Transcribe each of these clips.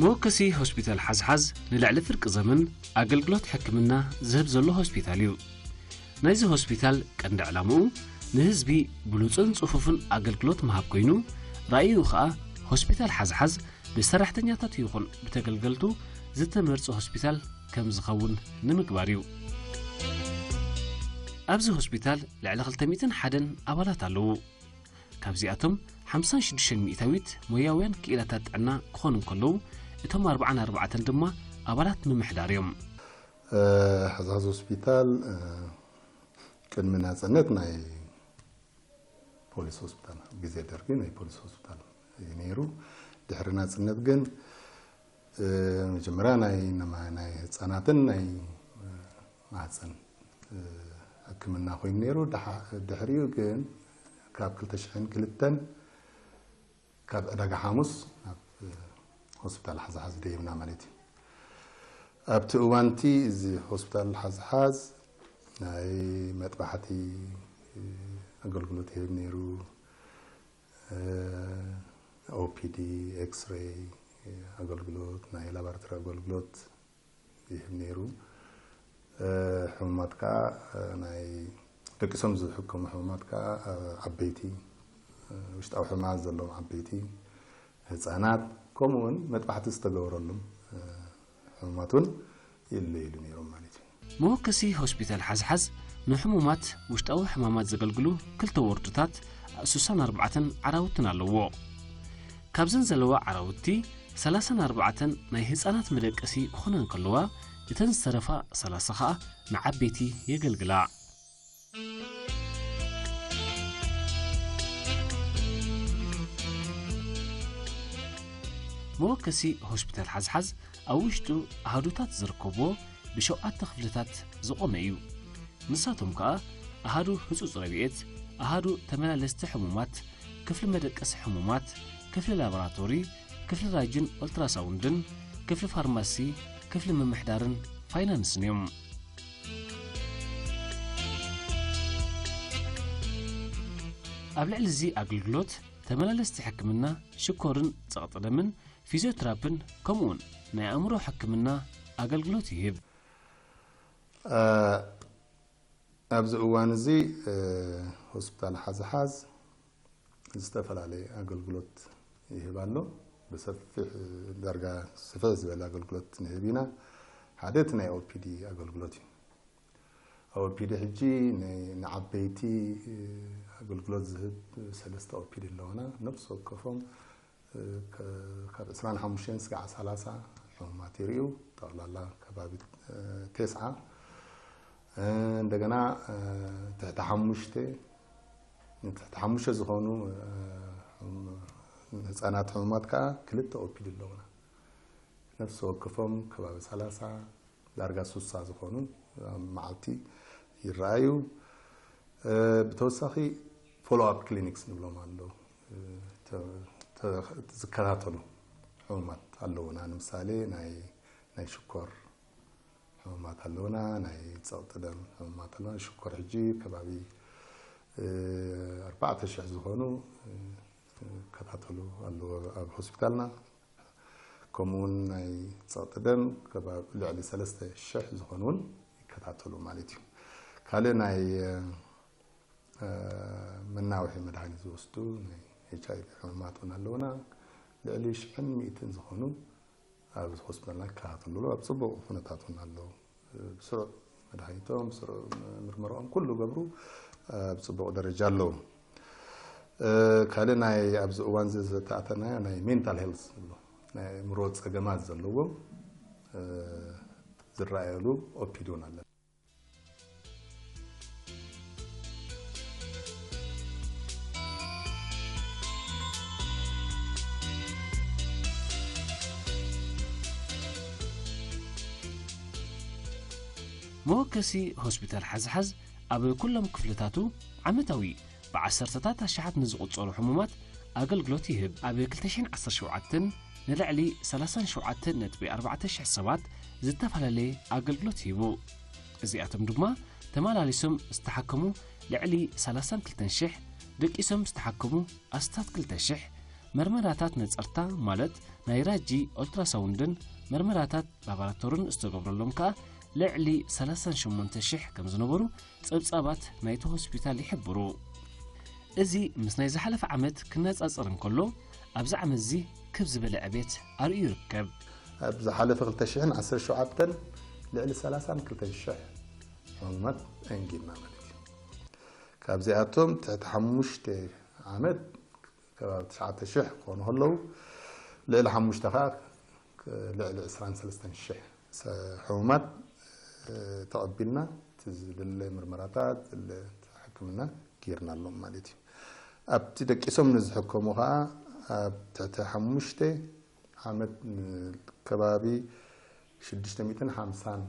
መወከሲ ሆስፒታል ሓዝሓዝ ንልዕሊ ፍርቂ ዘመን ኣገልግሎት ሕክምና ዝህብ ዘሎ ሆስፒታል እዩ። ናይዚ ሆስፒታል ቀንዲ ዕላምኡ ንህዝቢ ብሉጽን ጽፉፍን ኣገልግሎት ምሃብ ኮይኑ፣ ራእዩ ኸኣ ሆስፒታል ሓዝሓዝ ብሰራሕተኛታቱ ይኹን ብተገልገልቱ ዝተመርጸ ሆስፒታል ከም ዝኸውን ንምግባር እዩ። ኣብዚ ሆስፒታል ልዕሊ ክልተ ሚእትን ሓደን ኣባላት ኣለዉ። ካብዚኣቶም ሓምሳን ሽዱሽተን ሚእታዊት ሞያውያን ክኢላታት ጥዕና ክኾኑ እንከለዉ፣ እቶም ኣርብዓን ኣርባዕተን ድማ ኣባላት ምምሕዳር እዮም። እ፣ ሓዝሓዝ ሆስፒታል፣ እ፣ ቅድሚ ናጽነት ናይ ፖሊስ ሆስፒታል፣ ግዜ ደርጊ ናይ ፖሊስ ሆስፒታል እዩ ነይሩ። ድሕሪ ናጽነት ግን፣ እ፣ መጀመርያ ናይ፣ ናይ ህጻናትን ናይ፣ እ፣ ማህጸን፣ እ፣ ሕክምና ኮይኑ ነይሩ። ድሓ-፣ ድሕሪኡ ግን ካብ ክልተ ሽሕን ክልተን ካብ ዕዳጋ ሓሙስ ናብ፣ እ፣ ሆስፒታል ሓዝሓዝ ደይብና ማለት እዩ። ኣብቲ እዋንቲ እዚ ሆስፒታል ሓዝሓዝ ናይ መጥባሕቲ፣ እ፣ ኣገልግሎት ይህብ ነይሩ። እ፣ ኦፒዲ፣ ኤክስሬይ ኣገልግሎት፣ ናይ ላቦራቶሪ ኣገልግሎት ይህብ ነይሩ። እ፣ ሕሙማት ከኣ፣ እ፣ ናይ ደቂሶም ዝሕከሙ ሕሙማት ከኣ፣ እ፣ ዓበይቲ፣ እ፣ ውሽጣዊ ሕማማት ዘለዎም ዓበይቲ፣ ህጻናት፣ ከምኡ እውን መጥባሕቲ ዝተገበረሎም፣ እ፣ ሕሙማት እውን ይእለይሉ ነይሮም ማለት እዩ። መወከሲ ሆስፒታል ሓዝሓዝ ንሕሙማት ውሽጣዊ ሕማማት ዘገልግሉ ክልተ ወርድታት ስሳን ኣርባዕተን ዓራውትን ኣለዎ። ካብዘን ዘለዋ ዓራውቲ ሰላሳን ኣርባዕተን ናይ ህጻናት መደቀሲ ክኾና እንከለዋ፣ እተን ዝተረፋ ሰላሳ ኸኣ ንዓበይቲ የገልግላ። መወከሲ ሆስፒታል ሓዝሓዝ ኣብ ውሽጡ ኣሃዱታት ዝርከብዎ ብሸውዓተ ክፍልታት ዝቖመ እዩ። ንሳቶም ከኣ ኣሃዱ ህጹጽ ረድኤት፣ ኣሃዱ ተመላለስቲ ሕሙማት፣ ክፍሊ መደቀሲ ሕሙማት፣ ክፍሊ ላቦራቶሪ፣ ክፍሊ ራጅን ኦልትራሳውንድን፣ ክፍሊ ፋርማሲ፣ ክፍሊ ምምሕዳርን ፋይናንስን እዮም። ኣብ ልዕሊ እዚ ኣገልግሎት ተመላለስቲ ሕክምና፣ ሽኮርን ጸቕጢ ደምን፣ ፊዚዮትራፕን ከምኡውን ናይ ኣእምሮ ሕክምና ኣገልግሎት ይህብ። እ፣ ኣብዚ እዋን እዚ፣ እ፣ ሆስፒታል ሓዝሓዝ ዝተፈላለየ ኣገልግሎት ይህብ ኣሎ። ብሰፊሕ፣ ዳርጋ ስፍሕ ዝበለ ኣገልግሎት ንህብ ኢና። ሓደ እቲ ናይ ኦፒዲ ኣገልግሎት እዩ። ኦፒዲ ሕጂ ን-፣ ንዓበይቲ፣ እ፣ ኣገልግሎት ዝህብ ሰለስተ ኦፒዲ ኣለውና። ነፍሲ ወከፎም፣ እ፣ ከ-፣ ካብ ዕስራን ሓሙሽተን ስጋዕ ሰላሳ ሕሙማት ይርእዩ። ጠቕላላ ከባቢ፣ እ፣ ተስዓ። እ፣ እንደገና፣ እ፣ ትሕቲ ሓሙሽተ፣ ንትሕቲ ሓሙሽተ ዝኾኑ፣ እ፣ ሕም-፣ ህጻናት ሕሙማት ከኣ ክልተ ኦፒዲ ኣለውና። ነፍሲ ወከፎም ከባቢ ሰላሳ፣ ዳርጋ ሱሳ ዝኾኑ ኣብ መዓልቲ ይረኣዩ። እ፣ ብተወሳኺ ፎሎ ኣፕ ክሊኒክስ ንብሎም ኣለዉ። እ፣ ተ-፣ ተ-፣ ዝከታተሉ ሕሙማት ኣለዉና። ንምሳሌ ናይ፣ ናይ ሽኮር ሕሙማት ኣለዉና፣ ናይ ጸቕጢ ደም ሕሙማት ኣለዉና። ሽኮር ሕጂ ከባቢ፣ እ፣ ኣርባዕተ ሽሕ ዝኾኑ፣ እ፣ ይከታተሉ ኣለዉ ኣብ ሆስፒታልና። ከምኡውን ናይ ጸቕጢ ደም ከባቢ ልዕሊ ሰለስተ ሽሕ ዝኾኑ እውን ይከታተሉ ማለት እዩ። ካልእ ናይ፣ እ፣ መናውሒ መድሃኒት ዝወስዱ ናይ ኤች ኣይ ቪ ሕሙማት እውን ኣለዉና። ልዕሊ ሽሕን ሚእትን ዝኾኑ ኣብ ሆስፒታልና ይከታተሉ ኣለዉ። ኣብ ጽቡቕ ኩነታት እውን ኣለዉ። ብስሩዕ መድሃኒቶም፣ ብስሩዕ ምርመራኦም ኩሉ ገብሩ ኣብ ጽቡቕ ደረጃ ኣለዉ። እ፣ ካልእ ናይ ኣብዚ እዋን እዚ ዝተኣተናዮ ናይ ሜንታል ሄልዝ ንብሎ፣ ናይ ኣእምሮ ጸገማት ዘለዎም፣ እ፣ ዝረኣየሉ ኦፒዲ እውን ኣለና። መወከሲ ሆስፒታል ሓዝሓዝ ኣብ ኩሎም ክፍልታቱ ዓመታዊ ብዓሰርተታት ኣሽሓት ንዝቑጸሩ ሕሙማት ኣገልግሎት ይህብ። ኣብ ክልተ ሽሕን ዓሰርተ ሸውዓተን ንልዕሊ ሰላሳን ሸውዓተን ነጥቢ ኣርባዕተ ሽሕ ሰባት ዝተፈላለየ ኣገልግሎት ሂቡ። እዚኣቶም ድማ ተመላሊሶም ዝተሓከሙ ልዕሊ ሰላሳን ክልተን ሽሕ፣ ደቂሶም ዝተሓከሙ ኣስታት ክልተ ሽሕ፣ መርመራታት ነጸርታ፣ ማለት ናይ ራጂ፣ ኦልትራሳውንድን መርመራታት ላቦራቶርን ዝተገብረሎም ከኣ ልዕሊ ሰላሳን ሸሞንተ ሽሕ ከም ዝነበሩ ጸብጻባት ናይቲ ሆስፒታል ይሕብሩ። እዚ ምስ ናይ ዝሓለፈ ዓመት ክነጻጸር እንከሎ፣ ኣብዚ ዓመትዚ ክብ ዝበለ ዕቤት ኣርእዩ ይርከብ። ኣብ ዝሓለፈ ክልተ ሽሕን ዓሰርተ ሸውዓተን ልዕሊ ሰላሳን ክልተን ሽሕ ሕሙማት ኣንጊድና ማለት እዩ። ካብዚኣቶም ትሕቲ ሓሙሽተ ዓመት ከባቢ ትሽዓተ ሽሕ ክኾኑ ከለዉ፣ ልዕሊ ሓሙሽተ ኸዓ ልዕሊ ዕስራን ሰለስተን ሽሕ ሰ-፣ ሕሙማት፣ እ፣ ተቐቢልና፣ እቲ ዝድለ ምርመራታት፣ ዝድለ ሕክምና ጌርናሎም ማለት እዩ። ኣብቲ ደቂሶም ንዝሕከሙ ኸዓ ኣብ ትሕቲ ሓሙሽተ ዓመት ን-፣ ከባቢ ሽዱሽተ ሚእትን ሓምሳን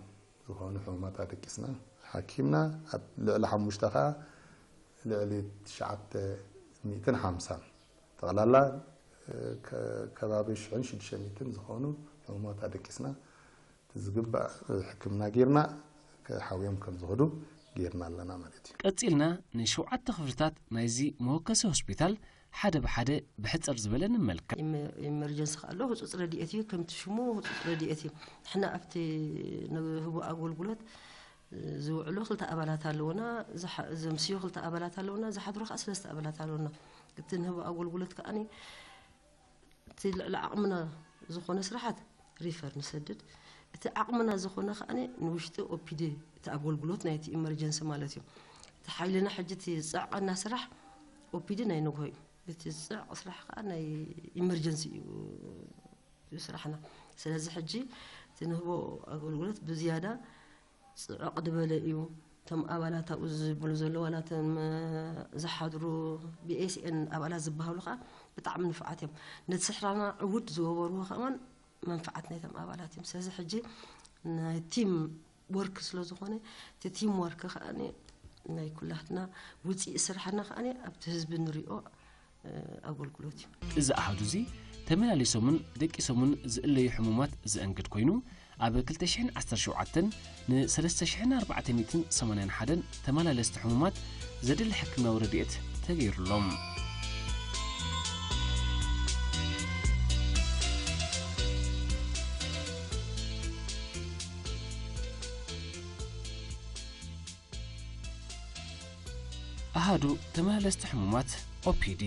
ዝኾኑ ሕሙማት ኣደቂስና ሓኪምና፣ ኣብ ልዕሊ ሓሙሽተ ኸዓ ልዕሊ ትሽዓተ ሚእትን ሓምሳን፣ ጠቕላላ፣ እ፣ ከ-፣ ከባቢ ሽሕን ሽዱሽተ ሚእትን ዝኾኑ ሕሙማት ኣደቂስና፣ እቲ ዝግባእ ሕክምና ጌርና፣ ከ-፣ ሓውዮም ከም ዝኸዱ ጌርና ኣለና ማለት እዩ። ቀጺልና ንሸውዓተ ክፍልታት ናይዚ መወከሲ ሆስፒታል ሓደ ብሓደ ብሕጽር ዝበለ ንመልከት። ኢመ-፣ ኢመርጀንሲ ከኣ ኣሎ፣ ህጹጽ ረድኤት እዩ። ከምቲ ሽሙ ህጹጽ ረድኤት እዩ። ንሕና ኣብቲ ንህቦ ኣገልግሎት ዝውዕሉ ክልተ ኣባላት ኣለውና፣ ዝሓ-፣ ዘምስዩ ክልተ ኣባላት ኣለውና፣ ዝሓድሩ ከኣ ሰለስተ ኣባላት ኣለውና። እቲ ንህቦ ኣገልግሎት ከኣኒ እቲ ልዕሊ ዓቕምና ዝኾነ ስራሓት ሪፈር ንሰድድ። እቲ ዓቕምና ዝኾነ ከኣኒ ንውሽጢ ኦፒዲ፣ እቲ ኣገልግሎት ናይቲ ኢመርጀንሲ ማለት እዩ። እቲ ሓይልና ሕጂ እቲ ዝጸዕቐና ስራሕ ኦፒዲ ናይ ንግሆ እዩ። እቲ ዝጸዕቕ ስራሕ ከኣ ናይ ኢመርጀንሲ እዩ ስራሕና። ስለዚ ሕጂ እቲ ንህቦ ኣገልግሎት ብዝያዳ ጽዕቕ ዝበለ እዩ። እቶም ኣባላት ኣብኡ ዝብሉ ዘለዉ፣ ዋላ እቶም፣ እ፣ ዝሓድሩ ቢ ኤስ ኤን ኣባላት ዝበሃሉ ከኣ ብጣዕሚ ንፉዓት እዮም። ነቲ ስራሕና ዕዉት ዝገበርዎ ከማን መንፍዓት ናይቶም ኣባላት እዮም። ስለዚ ሕጂ ናይ ቲም ወርክ ስለ ዝኾነ፣ እቲ ቲም ወርክ ከኣ ናይ ኩላትና ውጽኢት ስራሕና ከኣ ኣብቲ ህዝቢ ንሪኦ፣ እ፣ ኣገልግሎት እዩ። እዚ ኣሃዱ እዚ ተመላሊሶምን ደቂሶምን ዝእለዩ ሕሙማት ዘእንግድ ኮይኑ፣ ኣብ ክልተ ሽሕን ዓሰርተ ሸውዓተን ን ሰለስተ ሽሕን ኣርባዕተ ሚእትን ሰማንያን ሓደን ተመላለስቲ ሕሙማት ዘድሊ ሕክምናዊ ረድኤት ተገይሩሎም። ኣሃዱ ተመላለስቲ ሕሙማት ኦፒዲ።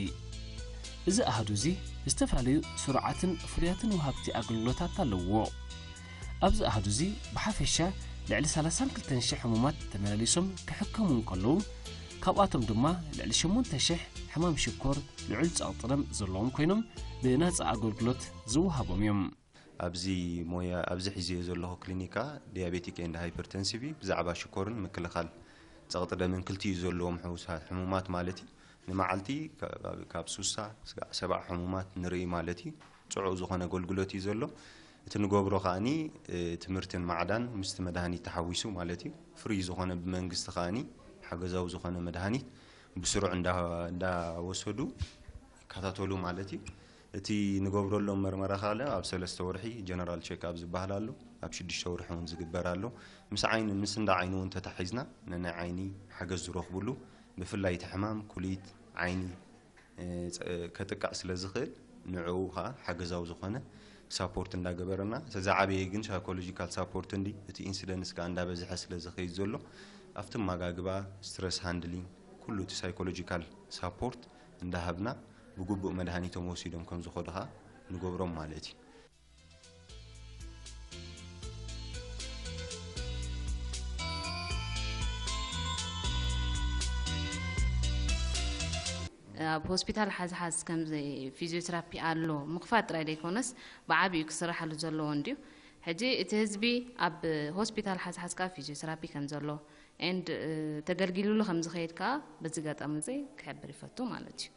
እዚ ኣሃዱ እዚ ዝተፈላለዩ ስሩዓትን ፍሉያትን ወሃብቲ ኣገልግሎታት ኣለውዎ። ኣብዚ ኣሃዱ እዚ ብሓፈሻ ልዕሊ ሰላሳን ክልተን ሽሕ ሕሙማት ተመላሊሶም ክሕከሙ እንከለዉ፣ ካብኣቶም ድማ ልዕሊ ሸሞንተ ሽሕ ሕማም ሽኮር፣ ልዑል ጸቕጢ ደም ዘለዎም ኮይኖም ብናጻ ኣገልግሎት ዝወሃቦም እዮም። ኣብዚ ሞያ፣ ኣብዚ ሒዘዮ ዘለኹ ክሊኒካ ዲያቤቲክ ኤንድ ሃይፐርተንሲቭ እዩ። ብዛዕባ ሽኮርን ምክልኻል ጸቕጢ ደምን ክልቲኡ ዘለዎም ሕውሳ-፣ ሕሙማት ማለት እዩ። ንመዓልቲ ካብ፣ ካብ ሱሳ ስጋዕ ሰብዓ ሕሙማት ንርኢ ማለት እዩ። ጽዑቕ ዝኾነ ኣገልግሎት እዩ ዘሎ። እቲ ንገብሮ ከኣኒ፣ እ፣ ትምህርትን ማዕዳን ምስቲ መድሃኒት ተሓዊሱ ማለት እዩ። ፍሪ ዝኾነ ብመንግስቲ ከኣኒ ሓገዛዊ ዝኾነ መድሃኒት ብስሩዕ እንዳ-፣ እንዳወሰዱ ይከታተሉ ማለት እዩ። እቲ ንገብረሎም መርመራ ካልእ ኣብ ሰለስተ ወርሒ ጀነራል ቼክ ኣፕ ዝበሃል ኣሎ፣ ኣብ ሽዱሽተ ወርሒ እውን ዝግበር ኣሎ። ምስ ዓይኒ፣ ምስ እንዳ ዓይኒ እውን ተታሒዝና ነናይ ዓይኒ ሓገዝ ዝረኽብሉ፣ ብፍላይ እቲ ሕማም ኩሊት፣ ዓይኒ፣ እ፣ ጸ-፣ ከጥቅዕ ስለ ዝኽእል ንዕኡ ኸዓ ሓገዛዊ ዝኾነ ሳፖርት እንዳገበረና፣ እቲ ዝዓበየ ግን ሳይኮሎጂካል ሳፖርት እንዲ፣ እቲ ኢንሲደንስ ከኣ እንዳበዝሐ ስለ ዝኸይድ ዘሎ፣ ኣብቲ ኣመጋግባ፣ ስትረስ ሃንድሊንግ፣ ኩሉ እቲ ሳይኮሎጂካል ሳፖርት እንዳሃብና ብግቡእ መድሃኒቶም ወሲዶም ከም ዝኸዱ ኸኣ ንገብሮም ማለት እዩ። ኣብ ሆስፒታል ሓዝሓዝ ከምዚ ፊዚዮቴራፒ ኣሎ ምኽፋት ጥራይ ዘይኮነስ ብዓቢኡ ክስራሓሉ ዘለዎ እንድዩ። ሕጂ እቲ ህዝቢ ኣብ ሆስፒታል ሓዝሓዝ ከኣ ፊዚዮቴራፒ ከም ዘሎ ኤንድ ተገልጊሉሉ ከም ዝኸይድ ከኣ በዚ ኣጋጣሚ እዚ ክሕብር ይፈቱ ማለት እዩ።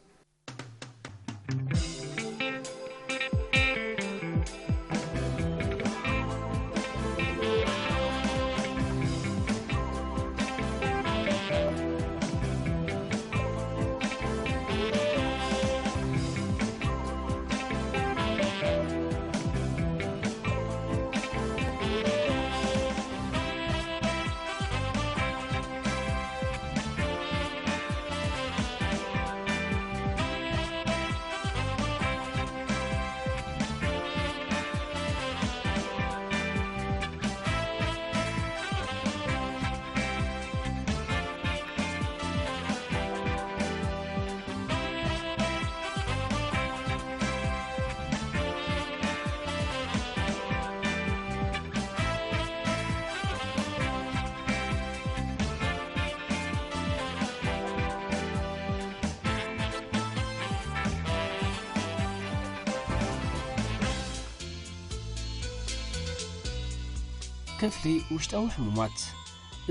ክፍሊ ውሽጣዊ ሕሙማት።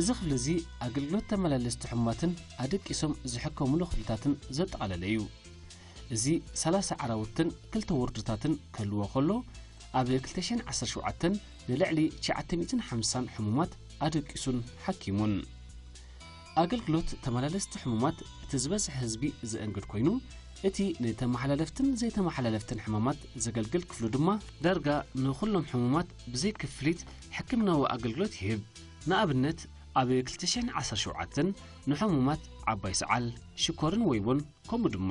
እዚ ክፍሊ እዚ ኣገልግሎት ተመላለስቲ ሕሙማትን ኣደቂሶም ዝሕከሙሉ ክፍልታትን ዘጠቓለለ እዩ። እዚ ሰላሳ ዓራውትን ክልተ ወርድታትን ክህልዎ ከሎ፣ ኣብ ክልተ ሽሕን ዓሰርተ ሸውዓተን ንልዕሊ ትሽዓተ ሚእትን ሓምሳን ሕሙማት ኣደቂሱን ሓኪሙን። ኣገልግሎት ተመላለስቲ ሕሙማት እቲ ዝበዝሐ ህዝቢ ዘእንግድ ኮይኑ፣ እቲ ንተመሓላለፍትን ዘይተመሓላለፍትን ሕማማት ዘገልግል ክፍሉ ድማ ዳርጋ ንኹሎም ሕሙማት ብዘይ ክፍሊት ሕክምናዊ ኣገልግሎት ይህብ። ንኣብነት፣ ኣብ ክልተ ሽሕን ዓሰርተ ሸውዓተን ንሕሙማት ዓባይ ሰዓል፣ ሽኮርን ወይቦን፣ ከምኡ ድማ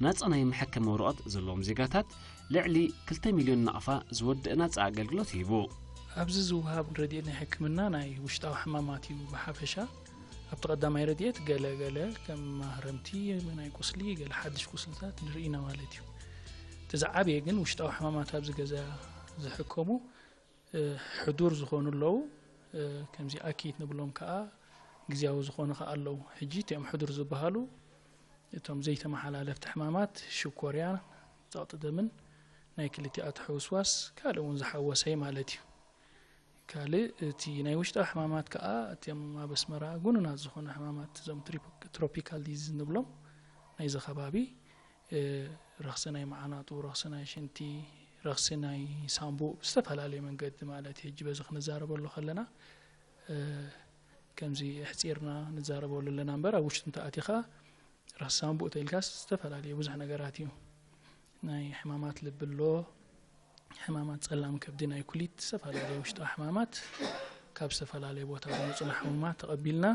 ናጻ ናይ መሐከሚ ወረቐት ዘለዎም ዜጋታት ልዕሊ ክልተ ሚልዮን ናቕፋ ዝወድእ ናጻ ኣገልግሎት ሂቡ። ኣብዚ ዝወሃብ ረድኤት ናይ ሕክምና ናይ ውሽጣዊ ሕማማት እዩ ብሓፈሻ። ኣብቲ ቀዳማይ ረድኤት ገለ ገለ ከም ማህረምቲ ናይ ቁስሊ፣ ገለ ሓድሽ ቁስልታት ንርኢ ኢና ማለት እዩ። እቲ ዝዓበየ ግን ውሽጣዊ ሕማማት ኣብዚ ገዛ ዝሕከሙ፣ እ፣ ሕዱር ዝኾኑ ኣለዉ። እ፣ ከምዚ ኣኪት ንብሎም ከኣ ግዝያዊ ዝኾኑ ከኣ ኣለዉ። ሕጂ እቲኦም ሕዱር ዝበሃሉ እቶም ዘይተመሓላለፍቲ ሕማማት ሽኮርያ፣ ጸቕጢ ደምን ናይ ክልቲኣቱ ሕውስዋስ ካልእ እውን ዝሓወሰ ማለት እዩ። ካልእ እቲ ናይ ውሽጣዊ ሕማማት ከኣ እቶም ኣብ ኣስመራ ጉኑናት ዝኾኑ ሕማማት እዞም ትሪፕ-፣ ትሮፒካል ዲዚዝ ንብሎም ናይዚ ከባቢ፣ እ፣ ረኽሲ ናይ መዓናጡ፣ ረኽሲ ናይ ሽንቲ፣ ረኽሲ ናይ ሳምቡእ ብዝተፈላለየ መንገዲ ማለት እዩ። ሕጂ በዚ ክንዛረበሉ ከለና፣ እ፣ ከምዚ ኣሕጺርና ንዛረበሉ ኣለና እምበር ኣብ ውሽጡ እንተኣቲኻ ራስ ሳምቡእ ተኢልካስ ዝተፈላለየ ብዙሕ ነገራት እዩ። ናይ ሕማማት ልቢ ኣሎ፣ ሕማማት ጸላም ከብዲ፣ ናይ ኩሊት፣ ዝተፈላለየ ውሽጣዊ ሕማማት ካብ ዝተፈላለየ ቦታ ዝመጹና ሕሙማት ተቐቢልና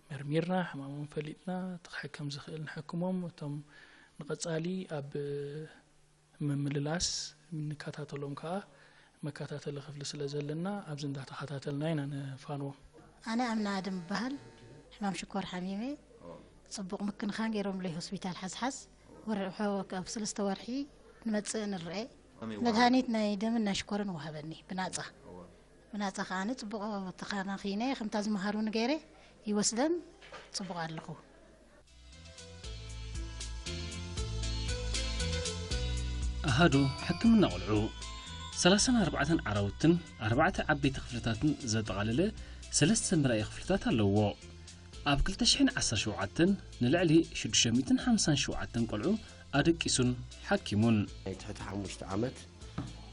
መርሚርና ሕማሞም ፈሊጥና እቲ ክሕከም ዝኽእል ንሕክሞም፣ እቶም ንቐጻሊ ኣብ ምምልላስ ንከታተሎም ከኣ መከታተሊ ክፍሊ ስለ ዘለና ኣብዚ እንዳተኸታተልና ኢና ንፋንዎም። ኣነ ኣምና ኣድም እበሃል። ሕማም ሽኮር ሓሚመ። ጽቡቕ ምክንኻን ገይሮምለይ ሆስፒታል ሓዝሓዝ። ወርሒ፣ ካብ ሰለስተ ወርሒ ንመጽእ ንርኤ። ከመይ ወሃበ? መድሃኒት ናይ ደምን ናይ ሽኮርን ወሃበኒ ብናጻ። እወ። ብናጻ ከኣ ኣነ ጽቡቕ ተኸናኺነ፣ ከምታ ዝመሃሩኒ ገይረ ይወስደን ጽቡቕ ኣለኹ። ኣሃዱ ሕክምና ቆልዑ ሰላሳን ኣርባዕተን ዓራውትን ኣርባዕተ ዓበይቲ ክፍልታትን ዘጠቓለለ ሰለስተ መርኣዪ ክፍልታት ኣለዎ። ኣብ ክልተ ሽሕን ዓሰርተ ሸውዓተን ንልዕሊ ሽዱሽተ ሚእትን ሓምሳን ሸውዓተን ቆልዑ ኣደቂሱን ሓኪሙን። ናይ ትሕቲ ሓሙሽተ ዓመት፣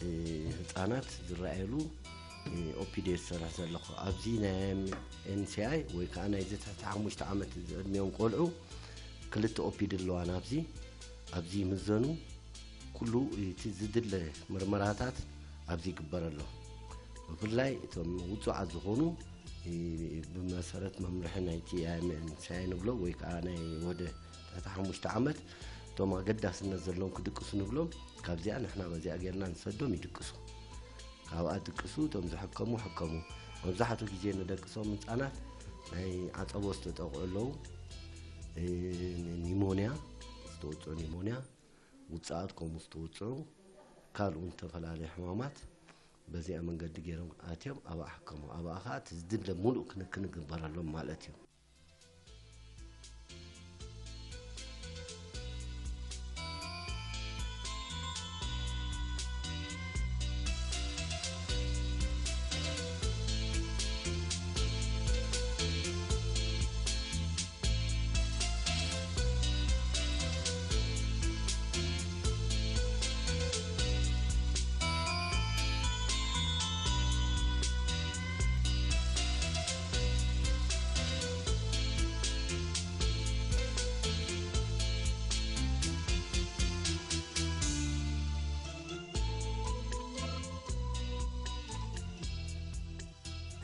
እ፣ ህጻናት ዝረኣየሉ፣ እ፣ ኦፒዲ ዝሰርሕ ዘለኹ። ኣብዚ ናይ ኤን ሲ ኣይ ወይ ከዓ ናይዚ ትሕቲ ሓሙሽተ ዓመት ዝዕድሚኦም ቆልዑ ክልተ ኦፒዲ ኣለዋና ኣብዚ። ኣብዚ ይምዘኑ፣ ኩሉ እቲ ዝድለ ምርመራታት ኣብዚ ይግበረሎም። ብፍላይ እቶም ውጹዓት ዝኾኑ፣ እ፣ ብመሰረት መምርሒ ናይቲ ኣይ ኤም ኤን ሲ ኣይ ንብሎ ወይ ከዓ ናይ ወደ ትሕቲ ሓሙሽተ ዓመት እቶም ኣገዳስነት ዘለዎም ክድቅሱ ንብሎም፣ ካብዚኣ ንሕና በዚኣ ጌርና ንሰዶም ይድቅሱ። ካብኣ ድቅሱ፣ እቶም ዝሕከሙ ሕከሙ። መብዛሕትኡ ግዜ ንደቅሶም ህጻናት ናይ ዓጸቦ ዝተጠቕዑ ኣለዉ። እ፣ ኒሞንያ ዝተወጽዑ፣ ኒሞንያ፣ ውጽኣት ከምኡ ዝተወጽዑ፣ ካልኡ ዝተፈላለዩ ሕማማት በዚኣ መንገዲ ገይሮም ኣትዮም ኣብኣ ሕከሙ። ኣብኣ ኸኣ እቲ ዝድለ ሙሉእ ክንክን ይግበረሎም ማለት እዩ።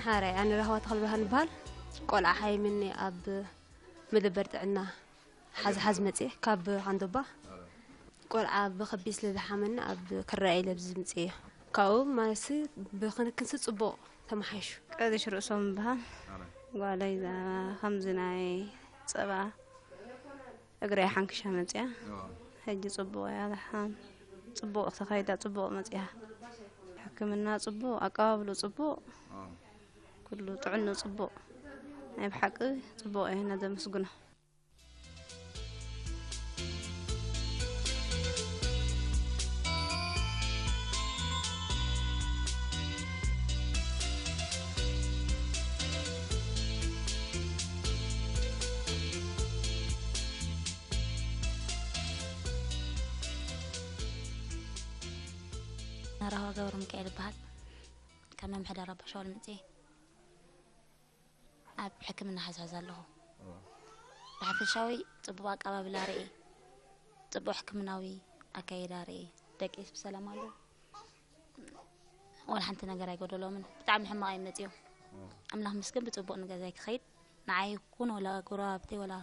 ሓራይ፣ ኣነ ራህዋ ተኽለብርሃን እበሃል። ቆልዓ ሓይምኒ ኣብ መደበር ጥዕና ሓዝሓዝ መጽየ ካብ ሃንዶባ። ቆልዓ ብኸቢድ ስለ ዝሓመኒ ኣብ ክረኣይ ኢለ ኣብዚ ምጽየ። ካብኡ ማለትሲ ብክንክንሲ ጽቡቕ ተመሓይሹ። ቀዚሽ ርእሶም እበሃል። ኣረ። ጓለይ እዛ ከምዚ ናይ ጸባ እግረይ ሓንኪሻ መጽያ። ኣዎ። ሕጂ ጽቡቕ እያ፣ ደሓን ጽቡቕ ተኻይዳ፣ ጽቡቕ መጽያ። ሕክምና ጽቡቕ፣ ኣቀባብሉ ጽቡቕ፣ ኣዎ። ኩሉ ጥዕኑ ጽቡቕ። ናይ ብሓቂ ጽቡቕ እየ፣ ነዘመስግኖ። ራህዋ ገብረ ሚካኤል ይበሃል። ካብ ምምሕዳር ኣባሻውል መፅየ ኣብ ሕክምና ሓዝሓዝ ኣለኹ። ብሓፈሻዊ ፅቡቕ ኣቀባብላ ርኤ፣ ፅቡቕ ሕክምናዊ ኣካይዳ ርኤ። ደቂ ብሰላም ኣለዉ። ዋላ ሓንቲ ነገር ኣይጎደሎምን። ብጣዕሚ ሕማቕ እዮም መፂኦም። ኣምላኽ ምስግን ብፅቡቕ ንገዛይ ክኸይድ። ንዓይ ይኩን ወላ ጎረባብተይ ወላ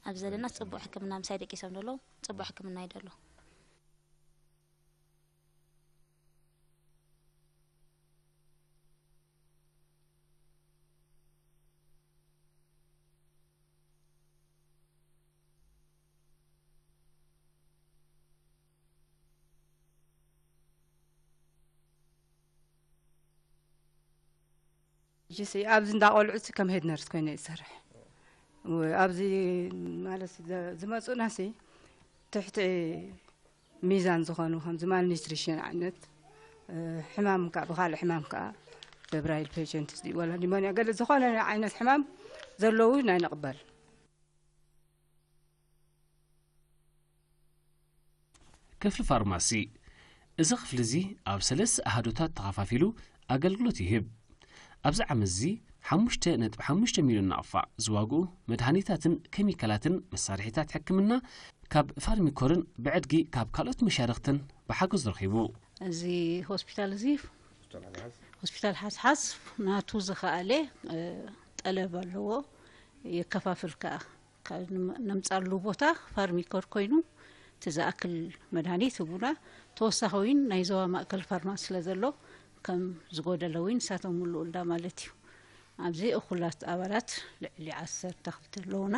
ኣብ ዘለና ፅቡቕ ሕክምና ምሳይ ደቂሶም ደለዉ። ፅቡቕ ሕክምና እዩ ደሎ። ሕጂሲ ኣብዚ እንዳ ቆልዑ ሲ ከም ሄድ ነርስ ኮይነ ይሰርሕ። ው-፣ ኣብዚ ማለት ዘ-፣ ዝመጹናሲ ትሕቲ ሚዛን ዝኾኑ ከምዚ ማልኒትሪሽን ዓይነት፣ እ፣ ሕማም ከኣ ብኻልእ ሕማም ከኣ፣ በብራይል ፔሸንት እዚ ወላ ኒሞንያ ገለ ዝኾነ ዓይነት ሕማም ዘለዉ ኢና ንቕበል። ክፍሊ ፋርማሲ። እዚ ክፍሊ እዚ ኣብ ሰለስተ ኣሃዱታት ተኸፋፊሉ ኣገልግሎት ይህብ። ኣብዚ ዓመት እዚ ሓሙሽተ ነጥቢ ሓሙሽተ ሚልዮን ናቕፋ ዝዋግኡ መድሃኒታትን ኬሚካላትን መሳርሒታት ሕክምና ካብ ፋርሚኮርን ብዕድጊ ካብ ካልኦት መሻርኽትን ብሓገዝ ረኺቡ። እዚ ሆስፒታል እዚ ሆስፒታል ሓዝሓዝ ናቱ ዝኸኣለ ጠለብ ኣለዎ፣ የከፋፍል ከኣ። ካብ ነምጻሉ ቦታ ፋርሚኮር ኮይኑ እቲ ዝኣክል መድሃኒት ህቡና። ተወሳኺ እውን ናይ ዞባ ማእከል ፋርማሲ ስለ ዘሎ ከም ዝጎደለ እውን ንሳቶም ምልኡልና ማለት እዩ። ኣብዚ እኹላት ኣባላት ልዕሊ ዓሰርተ ክልተ ኣለዉና።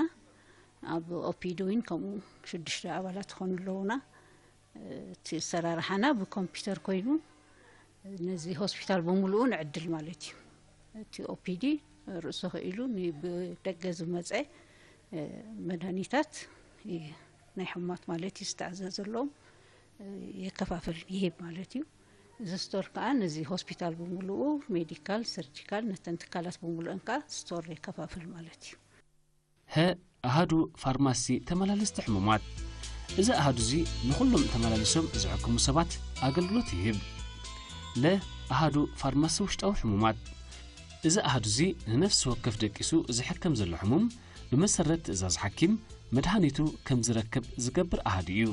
ኣብ ኦፒዲ እውን ከምኡ ሽዱሽተ ኣባላት ዝኾኑ ኣለዉና። እቲ ኣሰራርሓና ብኮምፒተር ኮይኑ ነዚ ሆስፒታል ብምሉኡ ንዕድል ማለት እዩ። እቲ ኦፒዲ ርእሱ ክኢሉ ንብደገ ዝመፀ መድሃኒታት ናይ ሕሙማት ማለት እዩ ዝተኣዘዘሎም የከፋፍል ይህብ ማለት እዩ። እዚ ስቶር ከዓ ነዚ ሆስፒታል ብምሉኡ ሜዲካል፣ ሰርጂካል ነተን ትካላት ብምሉአን ከዓ ስቶር የከፋፍል ማለት እዩ። ሀ ኣሃዱ ፋርማሲ ተመላለስቲ ሕሙማት። እዚ ኣሃዱ እዚ ንኹሎም ተመላሊሶም ዝሕክሙ ሰባት ኣገልግሎት ይህብ። ለ ኣሃዱ ፋርማሲ ውሽጣዊ ሕሙማት። እዚ ኣሃዱ እዚ ንነፍሲ ወከፍ ደቂሱ ዝሕከም ዘሎ ሕሙም ብመሰረት ትእዛዝ ሓኪም መድሃኒቱ ከም ዝረክብ ዝገብር ኣሃዱ እዩ።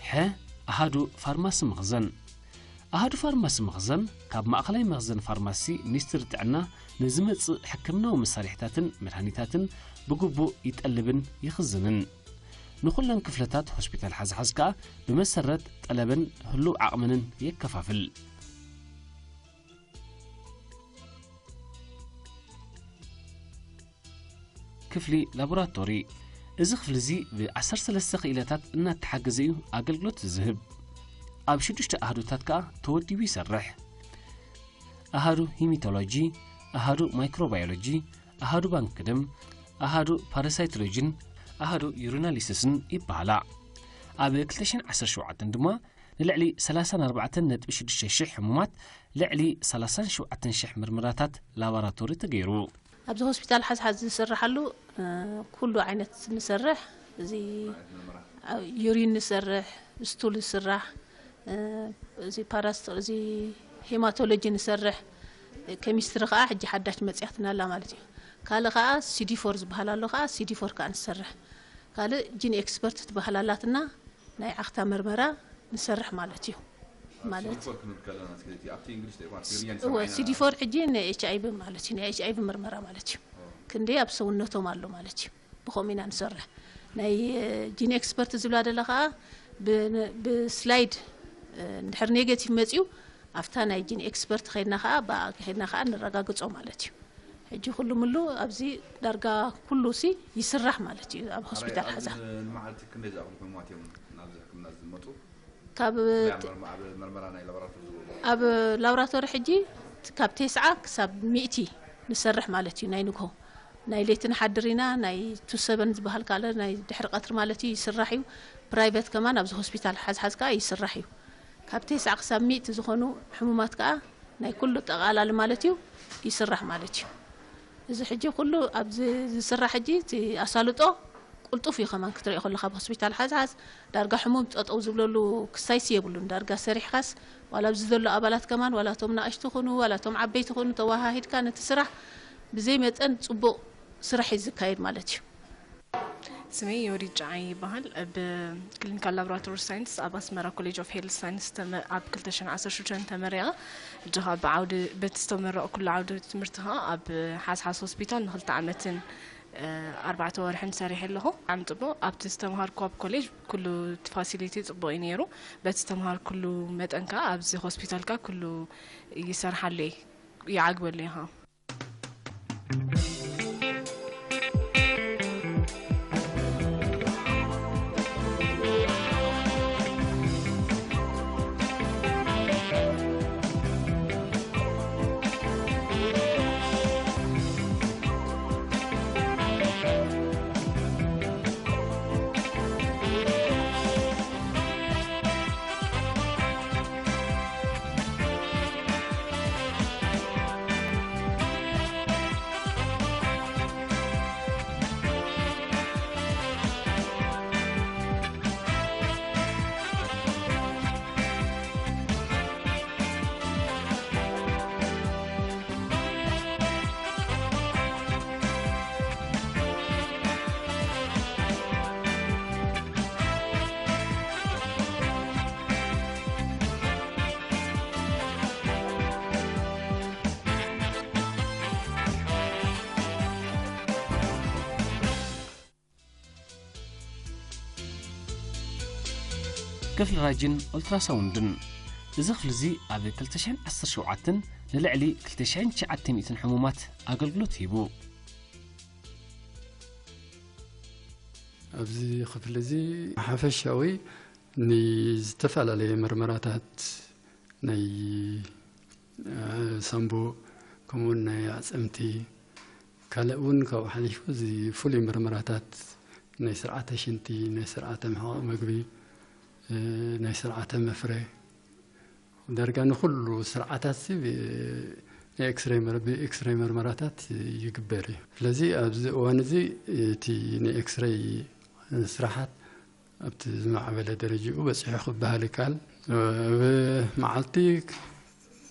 ሐ ኣሃዱ ፋርማሲ መኽዘን። ኣሃዱ ፋርማሲ መኽዘን ካብ ማእኸላይ መኽዘን ፋርማሲ ሚኒስትሪ ጥዕና ንዝመጽእ ሕክምናዊ መሳርሒታትን መድሃኒታትን ብግቡእ ይጠልብን ይኽዝንን። ንኹለን ክፍለታት ሆስፒታል ሓዝሓዝ ከኣ ብመሰረት ጠለበን ህሉው ዓቕመንን የከፋፍል። ክፍሊ ላቦራቶሪ። እዚ ክፍሊ እዚ ብ ዓሰርተ ሰለስተ ክኢላታት እናተሓገዘ እዩ ኣገልግሎት ዝህብ። ኣብ ሽዱሽተ ኣሃዱታት ከኣ ተወዲቡ ይሰርሕ። ኣሃዱ ሂሚቶሎጂ፣ ኣሃዱ ማይክሮባዮሎጂ፣ ኣሃዱ ባንክ ደም፣ ኣሃዱ ፓራሳይቶሎጂን ኣሃዱ ዩሪናሊሲስን ይበሃላ። ኣብ ክልተ ሽሕን ዓሰርተ ሸውዓተን ድማ ንልዕሊ ሰላሳን ኣርባዕተን ነጥቢ ሽዱሽተ ሽሕ ሕሙማት ልዕሊ ሰላሳን ሸውዓተን ሽሕ ምርመራታት ላባራቶሪ ተገይሩ። ኣብዚ ሆስፒታል ሓዝሓዝ ዝስርሓሉ ኩሉ ዓይነት ንሰርሕ። እዚ ዩሪን ንሰርሕ፣ ስቱል ዝስራሕ፣ እዚ ፓራስቶ እዚ ሄማቶሎጂ ንሰርሕ። ኬሚስትሪ ከዓ ሕጂ ሓዳሽ መፅያትና ኣላ ማለት እዩ። ካልእ ከዓ ሲዲ ፎር ዝበሃል ኣሎ ከዓ ሲዲ ፎር ከዓ ንሰርሕ። ካልእ ጂን ኤክስፐርት ትበሃል ኣላትና። ናይ ዓኽታ መርመራ ንሰርሕ ማለት እዩ። ማለት ሲዲፎር ክንብል ከለና እስከ እቲ ኣብቲ እንግሊሽ እንታይ ይባሃል? ትግርኛ እወ ንሰምዓና። ሲዲፎር ሕጂ ናይ ኤች ኣይ ቪ ማለት እዩ። ናይ ኤች ኣይ ቪ መርመራ ማለት እዩ። ክንደይ ኣብ ሰውነቶም ኣሎ ማለት እዩ። ብኸምኡ ኢና ንሰርሕ። ናይ ጂን ኤክስፐርት ዝብላ ደላ ከዓ ብ- ብስላይድ እንድሕር ኔጌቲቭ መፅዩ ኣብታ ናይ ጂን ኤክስፐርት ከይድና ከዓ ብኣ ከይድና ከዓ ንረጋግፆ ማለት እዩ። ሕጂ ኩሉ ምሉ ኣብዚ ዳርጋ ኩሉ ሲ ይስራሕ ማለት እዩ ኣብ ሆስፒታል ሓዛ። ንመዓልቲ ክንደይ ዝኣኽሉ ሕሙማት እዮም ናብዚ ሕክምና ዝመፁ? ካብ ብፍላይ ኣብ መርመ- ኣብ መርመራ ናይ ላቦራቶሪ ዝገብሩ? ኣብ ላብራቶሪ ሕጂ ካብ ቴስዓ ክሳብ ሚእቲ ንሰርሕ ማለት እዩ። ናይ ንግሆ ናይ ሌቲ ንሓድር ኢና። ናይ ቱ ሰበን ዝበሃል ካለ ናይ ድሕሪ ቀትሪ ማለት እዩ ይስራሕ እዩ። ፕራይቨት ከማን ኣብዚ ሆስፒታል ሓዝሓዝ ከዓ ይስራሕ እዩ። ካብ ቴስዓ ክሳብ ሚእቲ ዝኾኑ ሕሙማት ከዓ ናይ ኩሉ ጠቓላሊ ማለት እዩ ይስራሕ ማለት እዩ። እዚ ሕጂ ኩሉ ኣብዚ ዝስራሕ ሕጂ እቲ ኣሳልጦ ቅልጡፍ እዩ። ከማን ክትሪኦ ከለኻ፣ ኣብ ሆስፒታል ሓዝሓዝ ዳርጋ ሕሙም ጠጠው ዝብለሉ ክሳይሲ የብሉን። ዳርጋ ሰሪሕኻስ፣ ዋላ ኣብዚ ዘሎ ኣባላት ከማን፣ ዋላ እቶም ንኣሽቱ ኹኑ ዋላ እቶም ዓበይቲ ኹኑ፣ ተወሃሂድካ ነቲ ስራሕ ብዘይ መጠን ጽቡቕ ስራሕ እዩ ዝካየድ ማለት እዩ። ስመይ የወዲት ጨዓይ ይበሃል። ብ ክሊኒካል ላቦራቶሪ ሳይንስ ኣብ ኣስመራ ኮሌጅ ኦፍ ሄልት ሳይንስ ተመ- ኣብ ክልተ ሽሕን ዓሰርተ ሽዱሽተን ተመሪቐ። ሕጂ ኸኣ ብዓውዲ በቲ ዝተመረቕኩሉ ዓውዲ ትምህርቲ ኸኣ ኣብ ሓስሓስ ሆስፒታል ንክልተ ዓመትን ኣርባዕተ ወርሕን ሰሪሐ ኣለኹ። ብጣዕሚ ጽቡቕ። ኣብቲ ዝተምሃርኩ ኣብ ኮሌጅ ኩሉ እቲ ፋሲሊቲ ጽቡቕ እዩ ነይሩ። በቲ ዝተምሃርኩሉ መጠን ከኣ ኣብዚ ሆስፒታል ከኣ ኩሉ ይሰርሓሉ እየ፣ ይዓግበሉ እየ ኸኣ። ክፍሊ ራጅን ኦልትራሳውንድን። እዚ ክፍሊ እዚ ኣብ ክልተ ሽሕን ዓሰርተ ሸውዓተን ንልዕሊ ክልተ ሽሕን ትሽዓተ ሚእትን ሕሙማት ኣገልግሎት ሂቡ። ኣብዚ ክፍሊ እዚ ሓፈሻዊ ንዝተፈላለየ መርመራታት ናይ ሳምቦ፣ ከምኡውን ናይ ኣዕፅምቲ፣ ካልእ እውን ካብኡ ሓሊፉ እዚ ፍሉይ ምርመራታት ናይ ስርዓተ ሽንቲ፣ ናይ ስርዓተ ምሕቓቕ መግቢ፣ ናይ ስርዓተ መፍረ፣ ዳርጋ ንኹሉ ስርዓታት እዚ ብ- ናይ ኤክስሬይ መር- ብኤክስሬይ መርመራታት ይግበር እዩ። ስለዚ ኣብዚ እዋን እዚ እቲ ናይ ኤክስሬይ ስራሓት ኣብቲ ዝማዕበለ ደረጃኡ በፂሑ ክበሃል ይከኣል። ኣብ መዓልቲ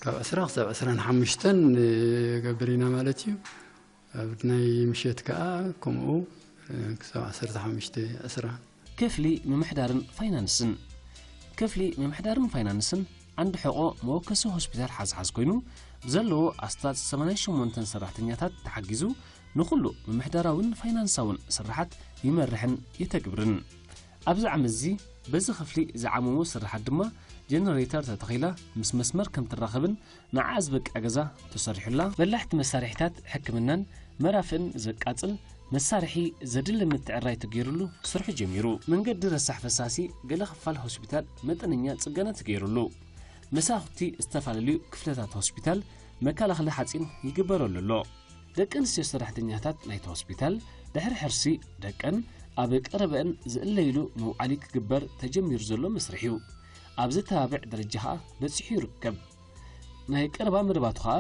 ካብ ዕስራ ክሳብ ዕስራን ሓሙሽተን ንገብር ኢና ማለት እዩ። ኣብ ናይ ምሸት ከዓ ከምኡ ክሳብ ዓሰርተ ሓሙሽተ ዕስራ። ክፍሊ ምምሕዳርን ፋይናንስን። ክፍሊ ምምሕዳርን ፋይናንስን ዓንዲ ሕቖ መወከሲ ሆስፒታል ሓዝሓዝ ኮይኑ፣ ብዘለዎ ኣስታት ሰማንያን ሸሞንተን ሰራሕተኛታት ተሓጊዙ ንኹሉ ምምሕዳራውን ፋይናንሳውን ስርሓት ይመርሕን የተግብርን። ኣብዚ ዓመት እዚ በዚ ክፍሊ ዝዓመሞ ስርሓት ድማ ጀነሬተር ተተኺላ ምስ መስመር ከም ትራኸብን ንዓ ዝበቅዕ ገዛ ተሰሪሑላ፣ በላሕቲ መሳርሒታት ሕክምናን መራፍእን ዘቃጽል መሳርሒ ዘድሊ ምትዕራይ ተገይሩሉ ስርሑ ጀሚሩ። መንገዲ ረሳሕ ፈሳሲ ገለ ክፋል ሆስፒታል መጠነኛ ጽገና ተገይሩሉ። መሳኹቲ ዝተፈላለዩ ክፍልታት ሆስፒታል መከላኸሊ ሓጺን ይግበረሉ ኣሎ። ደቂ ኣንስትዮ ሰራሕተኛታት ናይቲ ሆስፒታል ድሕሪ ሕርሲ ደቀን ኣብ ቀረበአን ዝእለይሉ መውዓሊ ክግበር ተጀሚሩ ዘሎ መስርሕ እዩ። ኣብ ዘተባብዕ ደረጃ ኸኣ በጺሑ ይርከብ። ናይ ቀረባ መደባቱ ኸኣ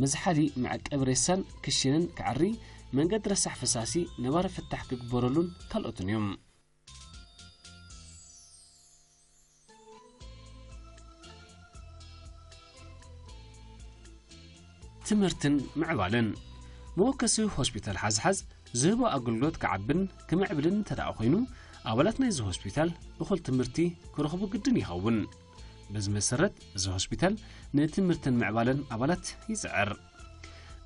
መዝሓሊ መዐቀቢ ሬሳን ክሽንን ክዓሪ፣ መንገዲ ረሳሕ ፈሳሲ ነባሪ ፍታሕ ክግበረሉን ካልኦትን እዮም። ትምህርትን ምዕባለን። መወከሲ ሆስፒታል ሓዝሓዝ ዝህቦ ኣገልግሎት ክዓብን ክምዕብልን እንተ ደኣ ኾይኑ፣ ኣባላት ናይዚ ሆስፒታል እኹል ትምህርቲ ክረኽቡ ግድን ይኸውን። በዚ መሰረት፣ እዚ ሆስፒታል ንትምህርትን ምዕባለን ኣባላት ይጽዕር።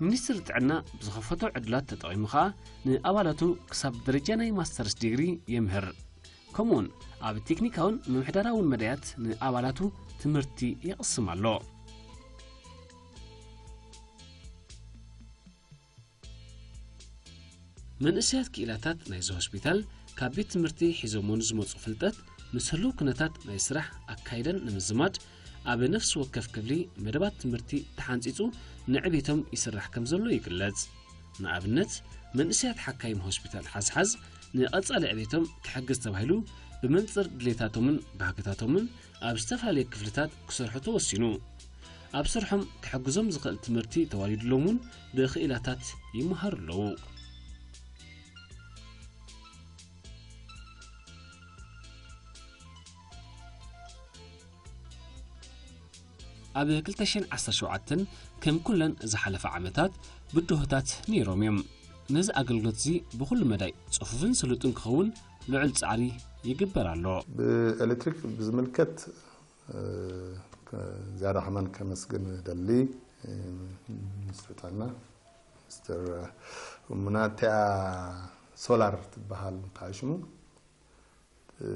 ሚኒስትሪ ጥዕና ብዝኸፈቶ ዕድላት ተጠቒሙ ኸኣ ንኣባላቱ ክሳብ ደረጃ ናይ ማስተርስ ዲግሪ የምህር። ከምኡውን ኣብ ቴክኒካውን ምምሕዳራውን መዳያት ንኣባላቱ ትምህርቲ የቕስም ኣሎ። መንእሰያት ክኢላታት ናይዚ ሆስፒታል ካብ ቤት ትምህርቲ ሒዞሞ ንዝመጹ ፍልጠት ምስ ህሉው ኩነታት ናይ ስራሕ ኣካይደን ንምዝማድ ኣብ ነፍሲ ወከፍ ክፍሊ መደባት ትምህርቲ ተሓንጺጹ ንዕቤቶም ይስራሕ ከም ዘሎ ይግለጽ። ንኣብነት መንእሰያት ሓካይም ሆስፒታል ሓዝሓዝ ንቐጻሊ ዕቤቶም ክሕግዝ ተባሂሉ ብመንጽር ድሌታቶምን ባህግታቶምን ኣብ ዝተፈላለዩ ክፍልታት ክሰርሑ ተወሲኑ። ኣብ ስርሖም ክሕግዞም ዝኽእል ትምህርቲ ተዋሊድሎም እውን ብኽኢላታት ይመሃሩ ኣለዉ። ኣብ ክልተ ሽሕን ዓሰርተ ሸውዓተን ከም ኩለን ዝሓለፈ ዓመታት ብድሆታት ነይሮም እዮም። ነዚ ኣገልግሎት እዚ ብኹሉ መዳይ ጽፉፍን ስሉጥን ክኸውን ልዑል ጻዕሪ ይግበር ኣሎ። ብኤሌክትሪክ ብዝምልከት፣ እ፣ ከ-፣ ዝያዳ ከማን ከመስግን ደሊ፣ እ፣ ሚኒስትር ጥዕና፣ ሚኒስትር እሙና፣ እቲኣ ሶላር ትበሃል እንታይ ሽሙ፣ እ፣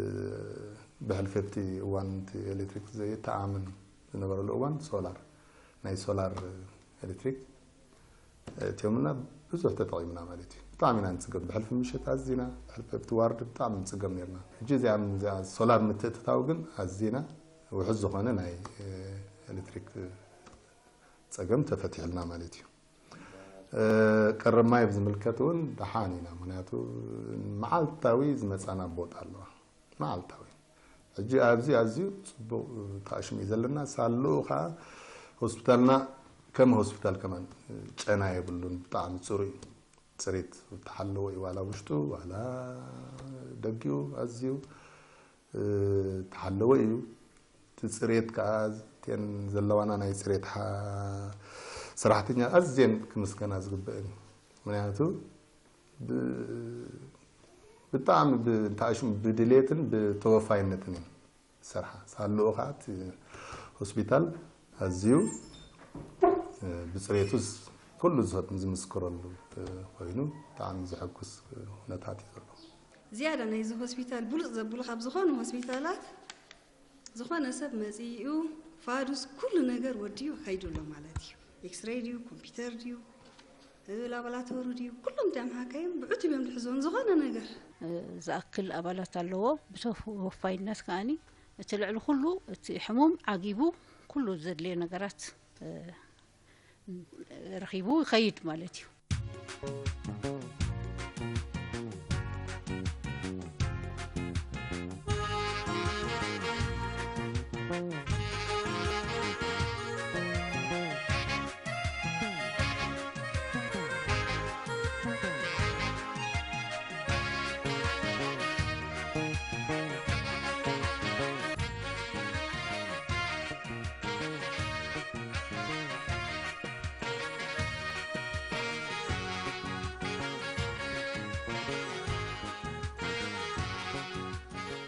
ብሕልፈቲ እዋን እቲ ኤሌክትሪክ ዘይተኣምን ዝነበረሉ እዋን ሶላር፣ ናይ ሶላር ኤሌክትሪክ እትዮምና ብዙሕ ተጠቒምና ማለት እዩ። ብጣዕሚ ኢና ንጽገም። ብሕልፊ ምሸት ኣዚና፣ ብሕልፊ ኣብቲ ዋርድ ብጣዕሚ ንጽገም ነርና። ሕጂ እዚኣ፣ እዚኣ ሶላር ምትእትታው ግን ኣዚና ውሑስ ዝኾነ ናይ፣ እ፣ ኤሌክትሪክ ጸገም ተፈቲሕልና ማለት እዩ። እ፣ ቀረብ ማይ ብዝምልከት እውን ደሓን ኢና። ምኽንያቱ መዓልታዊ ዝመጻና ቦጥ ኣለዋ። መዓልታዊ። ሕጂ ኣብዚ ኣዝዩ ጽቡቕ ታሽሙ እዩ ዘለና። ሳልኡ ኸዓ ሆስፒታልና ከም ሆስፒታል ከማን ጨና የብሉን። ብጣዕሚ ጽሩይ እዩ። ጽሬት ዝተሓለወ እዩ። ዋላ ውሽጡ፣ ዋላ ደጊኡ ኣዝዩ፣ እ፣ ዝተሓለወ እዩ። እቲ ጽሬት ከኣ እተን ዘለዋና ናይ ጽሬት ሓ-፣ ሰራሕተኛ ኣዝየን ክምስገና ዝግበአን። ምኽንያቱ ብ-፣ ብጣዕሚ ብ-፣ እንታይ ሽሙ ብድሌትን ብተወፋይነትን እየን ዝሰርሓ። ሳልኡ ኸዓ እቲ ሆስፒታል ኣዝዩ፣ እ፣ ብጽሬቱ ዝ-፣ ኩሉ ዝፈ-፣ ዝምስክረሉ፣ እ፣ ኮይኑ ብጣዕሚ ዘሐጉስ ኩነታት እዩ ዘሎ። ዝያዳ ናይዚ ሆስፒታል ብሉጽ ዘብሉ ካብ ዝኾኑ ሆስፒታላት፣ ዝኾነ ሰብ መጺኡ ፋዱስ ኩሉ ነገር ወዲኡ ከይዱ ኣሎ ማለት እዩ። ኤክስሬይ ድዩ፣ ኮምፒውተር ድዩ፣ እ፣ ላቦራቶሪ ድዩ፣ ኩሎም እቲኦም ሓካይም ብዕቱብ እዮም ዝሕዝዎም ዝኾነ ነገር። እ፣ ዝኣክል ኣባላት ኣለዎ። ብተወፋይነት ከኣኒ እቲ ልዕሊ ኩሉ እቲ ሕሙም ዓጊቡ ኩሉ ዘድልዮ ነገራት፣ እ፣ ረኺቡ ይኸይድ ማለት እዩ።